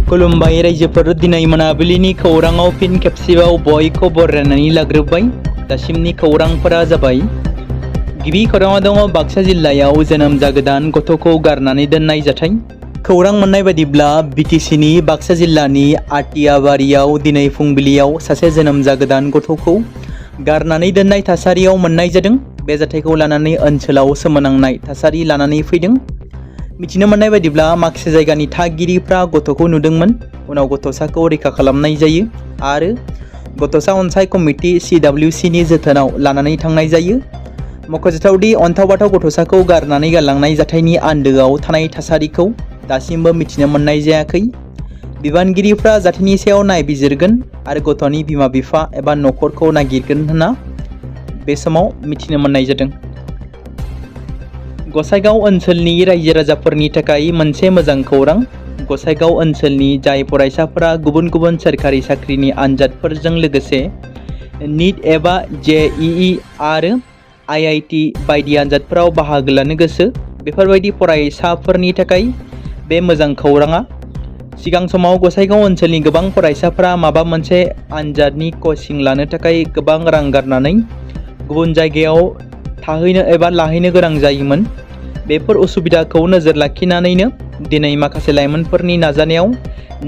खुलुमबाय रायजोफोर, दिनै मोनाबिलिनि खौराङाव फिन खेबसेबाव बयखौ बरायनानै लाग्रोबाय। दासिमनि खौरांफोरा जाबाय। गिबि खौराङाव दङ बाक्सा जिल्लायाव जोनोम जागोदान गथ'खौ गारनानै दोननाय जाथाय। खौरां मोननाय बादिब्ला बिटिसिनि बाक्सा जिल्लानि आटियाबारियाव दिनै फुंबिलियाव सासे जोनोम जागोदान गथ'खौ गारनानै दोननाय थासारियाव मोननाय जादों। बे जाथायखौ लानानै ओनसोलाव सोमोनांनाय थासारि लानानै फैदों। मिथिनो मोननाय बादिब्ला माखासे जायगानि थागिरिफ्रा गथ'खौ नुदोंमोन। उनाव गथ'साखौ रैखा खालामनाय जायो आरो गथ'सा अनसाय कमिटि CWC नि जोथोनाव लानानै थांनाय जायो। मख'जाथावदि अन्थाव बाथाव गथ'साखौ गारनानै गालांनाय जाथायनि आन्दोआव थानाय थासारिखौ दासिमबो मिथिनो मोननाय जायाखै। बिबानगिरिफ्रा जाथायनि सायाव नायबिजिरगोन आरो गथ'नि बिमा बिफा एबा न'खरखौ नागिरगोन होनना बे समाव मिथिनो मोननाय जादों। गसाइगाव ओनसोलनि रायजो राजाफोरनि थाखाय मोनसे मोजां खौरां। गसाइगाव ओनसोलनि जाय फरायसाफोरा गुबुन गुबुन सोरखारि साख्रिनि आनजादफोरजों लोगोसे नीट एबा JEE आरो IIT बायदि आनजादफोराव बाहागो लानो गोसो, बेफोरबायदि फरायसाफोरनि थाखाय बे मोजां खौराङा। सिगां समाव गसाइगाव ओनसोलनि गोबां फरायसाफोरा माबा मोनसे आनजादनि कचिं लानो थाखाय गोबां रां गारनानै गुबुन जायगायाव थाहैनो एबा लाहैनो गोनां जायोमोन। बेफोर उसुबिदाखौ नोजोर लाखिनानैनो दिनै माखासे लाइमोनफोरनि नाजानायाव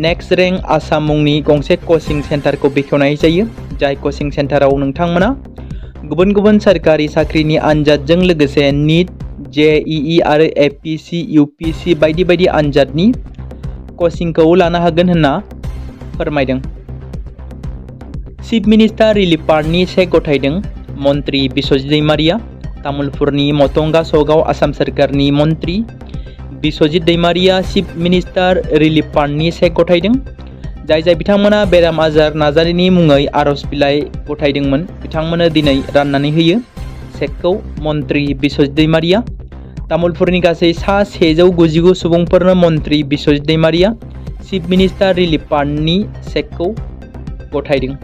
नेक्स्ट रेंक आसाम मुंनि गंसे कचिं सेन्टारखौ बेखेवनाय जायो। जाय कचिं सेन्टाराव नोंथांमोना गुबुन गुबुन सोरखारि साख्रिनि आनजादजों लोगोसे नीट, JEE आरो APC, UPC बायदि बायदि आनजादनि कचिंखौ लानो हागोन होनना फोरमायदों। चिफ मिनिस्टार रिलिफ फान्डनि चेक गथायदों मन्त्रि बिस्वजित दैमारिया। तामुलपुरनि मतंगा सकआव आसाम सोरखारनि मन्त्रि बिस्वजित दैमारिया चिफ मिनिस्टार रिलिफ फान्डनि चेक गथायदों। जाय बिथांमोना बेराम आजार नाजारिनि मुङै आर'ज बिलाइ गथायदोंमोन, बिथांमोननो दिनै राननानै होयो चेकखौ मन्त्रि बिस्वजित दैमारिया। तामुलपुरनि गासै सा 199 सुबुंफोरनो मन्त्रि बिस्वजित दैमारिया चिफ मिनिस्टार रिलिफ फान्डनि चेकखौ गथायदों।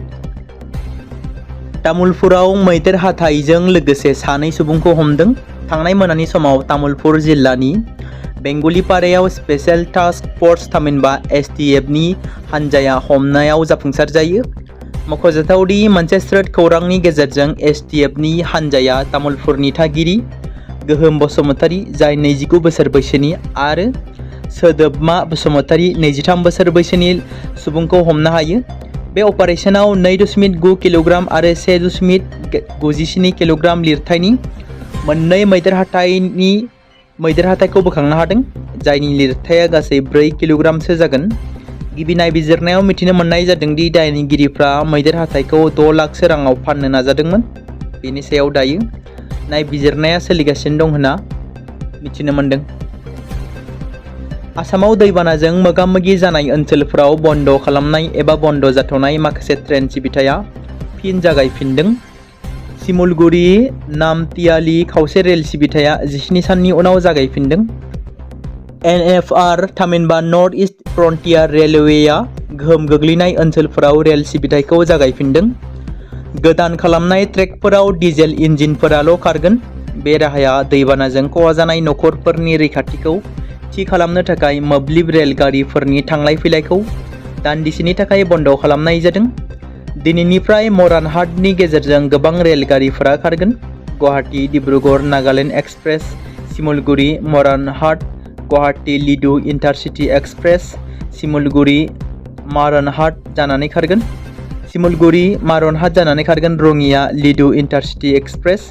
तामुलपुराव मैदेर हाथाइजों लोगोसे सानै सुबुंखौ हमदों। थांनाय मोनानि समाव तामुलपुर जिल्लानि बेंगुलिपारायाव स्पेशल टास्क फर्स थामहिनबा STF नि हानजाया हमनायाव जाफुंसार जायो। मख'जाथावदि मोनसे स्रोत खौरांनि गेजेरजों STF नि हानजाया तामुलपुरनि थागिरि गोहोम बसुमतारी, जाय 29 बोसोर बैसोनि, आरो सोदोबमा बसुमतारी, 23 बोसोर बैसोनि सुबुंखौ हमनो हायो। बे अपारेशनाव 2.9 किल'ग्राम आरो 1.97 किल'ग्राम लिरथायनि मोननै मैदेर हाथाइखौ बोखांनो हादों, जायनि लिरथाया गासै 4 किल'ग्रामसो जागोन। गिबि नायबिजिरनायाव मिथिनो मोननाय जादों दि दायनिगिरिफ्रा मैदेर हाथाइखौ 6 लाखसो राङाव फाननो नाजादोंमोन। बेनि सायाव दायो नायबिजिरनाया सोलिगासिनो दं होनना मिथिनो मोनदों। आसामाव दैबानाजों मोगा-मोगि जानाय ओनसोलफोराव बन्द खालामनाय एबा बन्द जाथ'नाय माखासे ट्रेन सिबिथाया फिन जागायफिनदों। सिमुलगुरि नामतियाली खावसे रेल सिबिथाया 17 साननि उनाव जागायफिनदों। NFR थामहिनबा नर्थ इस्ट फ्रन्टियार रेलवेआ गोहोम गोग्लैनाय ओनसोलफोराव रेल सिबिथायखौ जागायफिनदों। गोदान खालामनाय ट्रेकफोराव डिजेल इन्जिनफोराल' खारगोन। बे राहाया दैबानाजों खहा जानाय न'खरफोरनि रैखाथिखौ थि खालामनो थाखाय मोब्लिब रेलगारिफोरनि थांलाय फैलायखौ दान्दिसेनि थाखाय बन्द खालामनाय जादों। दिनैनिफ्राय मरान हाटनि गेजेरजों गोबां रेलगारिफोरा खारगोन। Guwahati Dibrugarh Nagaland express, Simulguri Moranhat, Guwahati Ledo intercity express Simulguri Moranhat जानानै खारगोन। सिमुलगुरि मारन हाट जानानै खारगोन Rangia Ledo intercity express.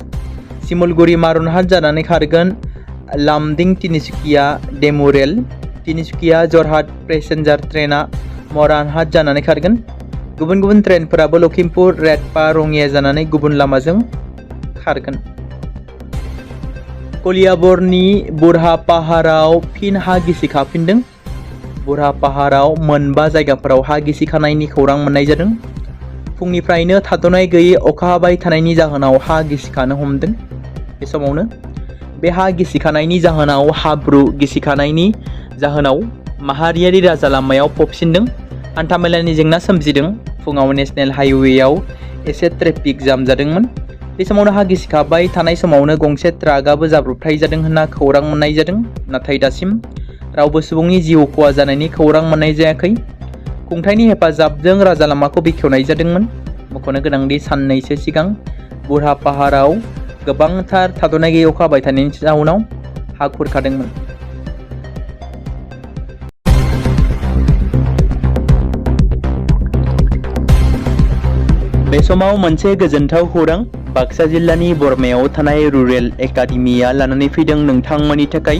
Simulguri Moranhat जानानै खारगोन लामदिं Tinsukia DEMU rail. Tinsukia Jorhat passenger ट्रेना मरान हाट जानानै खारगोन। गुबुन गुबुन ट्रेनफोराबो लखिमपुर, रेडपा, रङिया जानानै गुबुन लामाजों खारगोन। कलियाबरनि बुरहा पाहाराव फिन हा गिसिखाफिनदों। बुरहा पाहाराव मोनबा जायगाफोराव हा गिसिखानायनि खौरां मोननाय जादों। फुंनिफ्रायनो थाद'नाय गैयै अखा हाबाय थानायनि जाहोनाव हा गिसिखानो हमदों। बे समावनो बे हा गिसिखानायनि जाहोनाव हाब्रु गिसिखानायनि जाहोनाव माहारियारि राजा लामायाव फबसिनदों। हान्थामेलानि जेंना सोमजिदों। फुङाव नेशनेल हाइवेआव एसे ट्रेफिक जाम जादोंमोन। बे समावनो हा गिसिखाबाय थानाय समावनो गंसे ट्राकआबो जाब्रबथाय जादों होनना खौरां मोननाय जादों। नाथाय दासिम रावबो सुबुंनि जिउ खहा जानायनि खौरां मोननाय जायाखै। खुंथायनि हेफाजाबजों राजा लामाखौ बेखेवनाय जादोंमोन। मख'नो गोनांदि साननैसो सिगां बुरहा पाहाराव गोबांथार थाद'नाय गैयै अखा हाबाय थानायनि जाउनाव हा खुरखादोंमोन। बे समाव मोनसे गोजोनथाव खौरां बाक्सा जिल्लानि बरमायाव थानाय रुरेल एकाडेमिया लानानै फैदों नोंथांमोननि थाखाय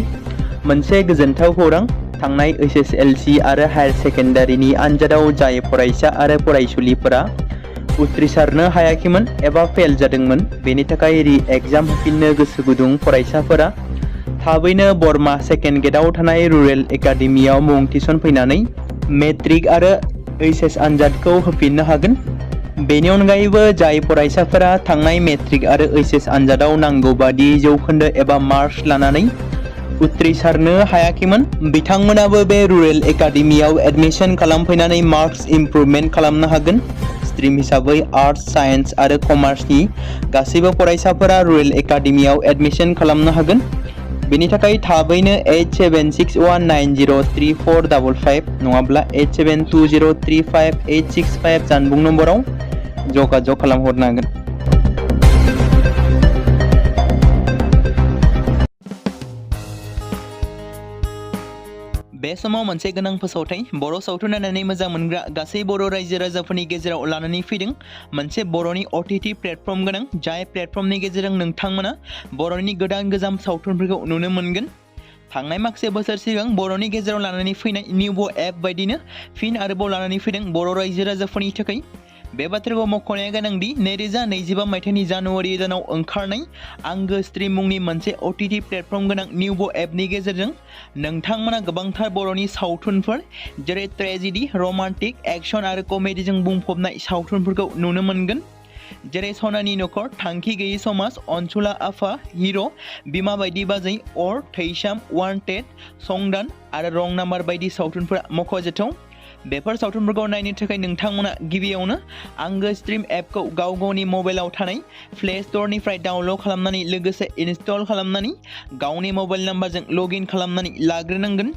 मोनसे गोजोनथाव खौरां। थांनाय HSLC आरो हायार सेकेन्डारिनि आनजादाव जाय फरायसा आरो फरायसुलिफोरा उथ्रिसारनो हायाखैमोन एबा फेल जादोंमोन, बेनि थाखाय रि एग्जाम होफिननो गोसो गुदुं फरायसाफोरा थाबैनो बरमा सेकेन्ड गेटआव थानाय रुरेल एकाडेमियाव मुं थिसनफैनानै मेट्रिक आरो HS आनजादखौ होफिननो हागोन। बेनि अनगायैबो जाय फरायसाफोरा थांनाय मेट्रिक आरो HS आनजादाव नांगौ बादि जौखोन्दो एबा मार्क्स लानानै उथ्रिसारनो हायाखैमोन, बिथांमोनाबो बे रुरेल एकाडेमियाव एडमिशन खालामफैनानै मार्क्स इमप्रुभमेन्ट खालामनो हागोन। स्ट्रिम हिसाबै आर्ट्स, साइन्स आरो कमार्सनि गासैबो फरायसाफोरा रुरेल एकाडेमियाव एडमिशन खालामनो हागोन। बेनि थाखाय थाबैनो 8761903455 नङाब्ला 87203585 जानबुं नम्बराव जगाजग खालामहरनो हागोन। बे समाव मोनसे गोनां फोसावथाय बर' सावथुन नायनानै मोजां मोनग्रा गासै बर' रायजो राजाफोरनि गेजेराव लानानै फैदों मोनसे बर'नि OTT प्लेटफर्म गोनां, जाय प्लेटफर्मनि गेजेरजों नोंथांमोना बर'नि गोदान गोजाम सावथुनफोरखौ नुनो मोनगोन। थांनाय माखासे बोसोर सिगां बर'नि गेजेराव लानानै फैनाय निउबो एप बायदिनो फिन आरोबाव लानानै फैदों बर' रायजो राजाफोरनि थाखाय। बे बाथ्राखौ मख'नाया गोनांदि 2025 मायथाइनि जानुवारि दानाव ओंखारनाय आंगो स्ट्रिम मुंनि मोनसे OTT प्लेटफर्म गोनां निउबो एपनि गेजेरजों नोंथांमोना गोबांथार बर'नि सावथुनफोर जेरै ट्रेजेडि, रमान्टिक, एक्शन आरो कमेडिजों बुंफबनाय सावथुनफोरखौ नुनो मोनगोन। जेरै सनानि नखर, थांखि गैयै समाज, अनसुला आफा, हिर', बिमा बायदि बाजै, अर, थैसाम, वान्टेड, संदान आरो रं नाम्बार बायदि सावथुनफोरा मख'जाथाव। बेफोर सावथुनफोरखौ नायनो थाखाय नोंथांमोना गिबियावनो आंगो स्ट्रिम एपखौ गावनि मबाइलाव थानाय प्ले स्ट'रनिफ्राय डाउनल'ड खालामनानै लोगोसे इनस्टल खालामनानै गावनि मबाइल नाम्बारजों लगइन खालामनानै लाग्रोनांगोन।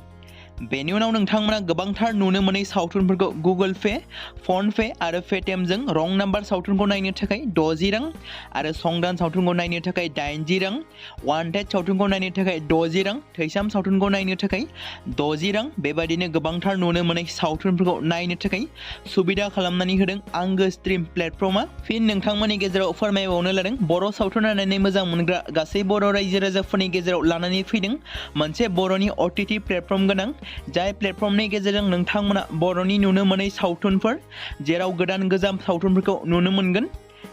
बेनि उनाव नोंथांमोना गोबांथार नुनो मोनै सावथुनफोरखौ गुगोल पे, फन पे आरो पेटिएमजों रं नाम्बार सावथुनखौ नायनो थाखाय 60 रां आरो संदान सावथुनखौ नायनो थाखाय 80 रां, वान्टेड सावथुनखौ नायनो थाखाय 60 रां, थैसाम सावथुनखौ नायनो थाखाय 60 रां बेबायदिनो गोबांथार नुनो मोनै सावथुनफोरखौ नायनो थाखाय सुबिदा खालामनानै होदों आंगो स्ट्रिम प्लेटफर्मा। फिन नोंथांमोननि गेजेराव फोरमायबावनो लादों बर' सावथुन नायनानै मोजां मोनग्रा गासै बर' रायजो राजाफोरनि गेजेराव लानानै फैदों मोनसे बर'नि OTT प्लेटफर्म गोनां, जाय प्लेटफर्मनि गेजेरजों नोंथांमोना बर'नि नुनो मोनै सावथुनफोर जेराव गोदान गोजाम सावथुनफोरखौ नुनो मोनगोन।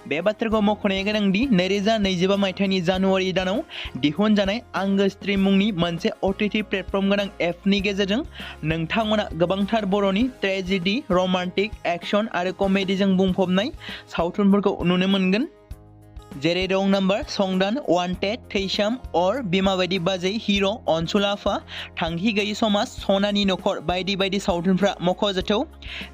बे बाथ्राखौ मख'नाया गोनांदि 2025 मायथाइनि जानुवारि दानाव दिहुनजानाय आंगो स्ट्रिम मुंनि मोनसे OTT प्लेटफर्म गोनां एपनि गेजेरजों नोंथांमोना गोबांथार बर'नि ट्रेजेडि, रमान्टिक, एक्शन आरो कमेडिजों बुंफबनाय सावथुनफोरखौ नुनो मोनगोन। जेरै रं नाम्बार, संदान, वान्टेड, थैसाम, अर, बिमा बायदि बाजै, हिर', अनसुला आफा, थांखि गैयै समाज, सनानि नखर बायदि बायदि सावथुनफ्रा मख'जाथाव।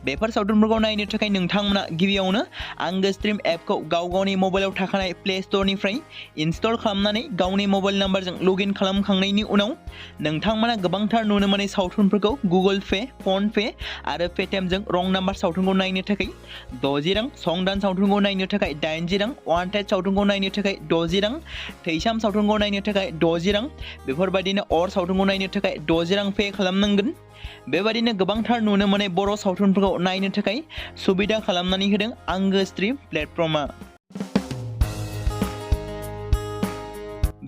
बेफोर सावथुनफोरखौ नायनो थाखाय नोंथांमोना गिबियावनो आंगो स्ट्रिम एपखौ गावनि मबाइलाव थाखानाय प्ले स्ट'रनिफ्राय इनस्टल खालामनानै गावनि मबाइल नाम्बारजों लगइन खालामखांनायनि उनाव नोंथांमोना गोबांथार नुनो मोनै सावथुनफोरखौ गुगोल पे, फन पे आरो पेटिएमजों रं नाम्बार सावथुनखौ नायनो थाखाय 60 रां, संदान सावथुनखौ नायनो थाखाय 80 रां, वान्टेड सावथुनखौ नायनो थाखाय 60 रां, थैसाम सावथुनखौ नायनो थाखाय 60 रां बेफोरबायदिनो अर सावथुनखौ नायनो थाखाय 60 रां पे खालामनांगोन। बेबायदिनो गोबांथार नुनो मोनै बर' सावथुनफोरखौ नायनो थाखाय सुबिदा खालामनानै होदों आंगो स्ट्रिम प्लेटफर्मा।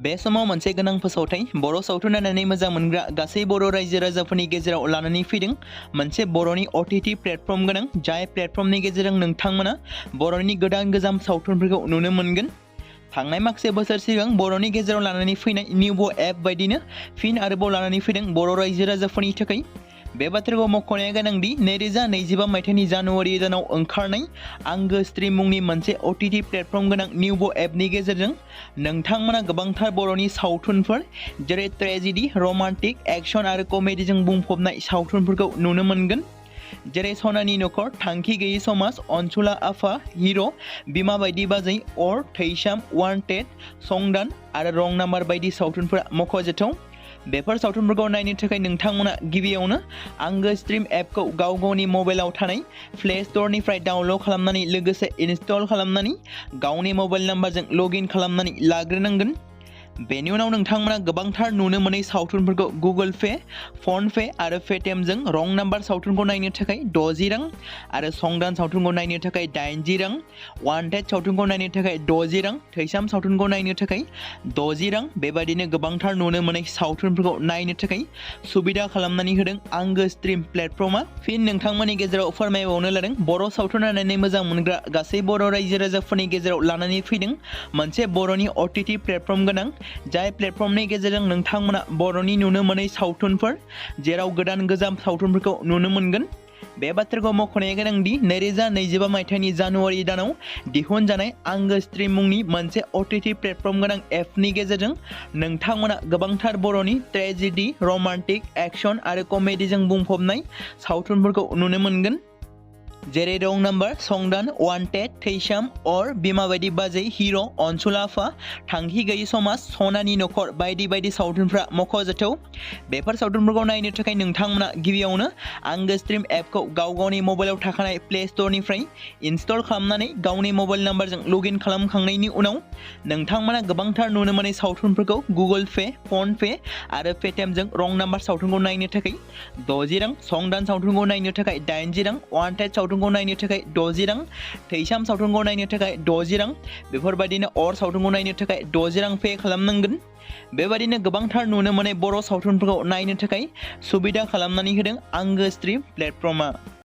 बे समाव मोनसे गोनां फोसावथाय बर' सावथुन नायनानै मोजां मोनग्रा गासै बर' रायजो राजाफोरनि गेजेराव लानानै फैदों मोनसे बर'नि OTT प्लेटफर्म गोनां, जाय प्लेटफर्मनि गेजेरजों नोंथांमोना बर'नि गोदान गोजाम सावथुनफोरखौ नुनो मोनगोन। थांनाय माखासे बोसोर सिगां बर'नि गेजेराव लानानै फैनाय निउबो एप बायदिनो फिन आरोबाव लानानै फैदों बर' रायजो राजाफोरनि थाखाय। बे बाथ्राखौ मख'नाया गोनांदि 2025 मायथाइनि जानुवारि दानाव ओंखारनाय आंगो स्ट्रिम मुंनि मोनसे OTT प्लेटफर्म गोनां निउबो एपनि गेजेरजों नोंथांमोना गोबांथार बर'नि सावथुनफोर जेरै ट्रेजेडि, रमान्टिक, एक्शन आरो कमेडिजों बुंफबनाय सावथुनफोरखौ नुनो मोनगोन। जेरै सनानि नखर, थांखि गैयै समाज, अनसुला आफा, हिर', बिमा बायदि बाजै, अर, थैसाम, वान्टेड, संदान आरो रं नाम्बार बायदि सावथुनफोरा मख'जाथाव। बेफोर सावथुनफोरखौ नायनो थाखाय नोंथांमोना गिबियावनो आंगो स्ट्रिम एपखौ गाव गावनि मबाइलाव थानाय प्ले स्ट'रनिफ्राय डाउनल'ड खालामनानै लोगोसे इनस्टल खालामनानै गावनि मबाइल नाम्बारजों लगइन खालामनानै लाग्रोनांगोन। बेनि उनाव नोंथांमोना गोबांथार नुनो मोनै सावथुनफोरखौ गुगोल पे, फन पे आरो पेटिएमजों रं नाम्बार सावथुनखौ नायनो थाखाय 60 रां आरो संदान सावथुनखौ नायनो थाखाय 80 रां, वान्टेड सावथुनखौ नायनो थाखाय 60 रां, थैसाम सावथुनखौ नायनो थाखाय 60 रां बेबायदिनो गोबांथार नुनो मोनै सावथुनफोरखौ नायनो थाखाय सुबिदा खालामनानै होदों आंगो स्ट्रिम प्लेटफर्मा। फिन नोंथांमोननि गेजेराव फोरमायबावनो लादों बर' सावथुन नायनानै मोजां मोनग्रा गासै बर' रायजो राजाफोरनि गेजेराव लानानै फैदों मोनसे बर'नि OTT प्लेटफर्म गोनां, जाय प्लेटफर्मनि गेजेरजों नोंथांमोना बर'नि नुनो मोनै सावथुनफोर जेराव गोदान गोजाम सावथुनफोरखौ नुनो मोनगोन। बे बाथ्राखौ मख'नाया गोनांदि 2025 मायथाइनि जानुवारि दानाव दिहुनजानाय आंगो स्ट्रिम मुंनि मोनसे OTT प्लेटफर्म गोनां एपनि गेजेरजों नोंथांमोना गोबांथार बर'नि ट्रेजेडि, रमान्टिक, एक्शन आरो कमेडिजों बुंफबनाय सावथुनफोरखौ नुनो मोनगोन। जेरै रं नाम्बार, संदान, वान्टेड, थैसाम, अर, बिमा बायदि बाजै, हिर', अनसुला आफा, थांखि गैयि समाज, सनानि नखर बायदि बायदि सावथुनफ्रा मख'जाथाव। बेफोर सावथुनफोरखौ नायनो थाखाय नोंथांमोना गिबियावनो आंगो स्ट्रिम एपखौ गाव गावनि मबाइलाव थाखानाय प्ले स्ट'रनिफ्राय इनस्टल खालामनानै गावनि मबाइल नाम्बारजों लगइन खालामखांनायनि उनाव नोंथांमोना गोबांथार नुनो मोनै सावथुनफोरखौ गुगोल पे, फन पे आरो पेटिएमजों रं नाम्बार सावथुनखौ नायनो थाखाय 60 रां, संदान सावथुनखौ नायनो थाखाय 80 रां, वान्टेड सावथुनखौ नायनो थाखाय 60 रां, थैसाम सावथुनखौ नायनो थाखाय 60 रां बेफोरबायदिनो अर सावथुनखौ नायनो थाखाय 60 रां पे खालामनांगोन। बेबायदिनो गोबांथार नुनो मोनै बर' सावथुनफोरखौ नायनो थाखाय सुबिदा खालामनानै होदों आंगो स्ट्रिम प्लेटफर्मा।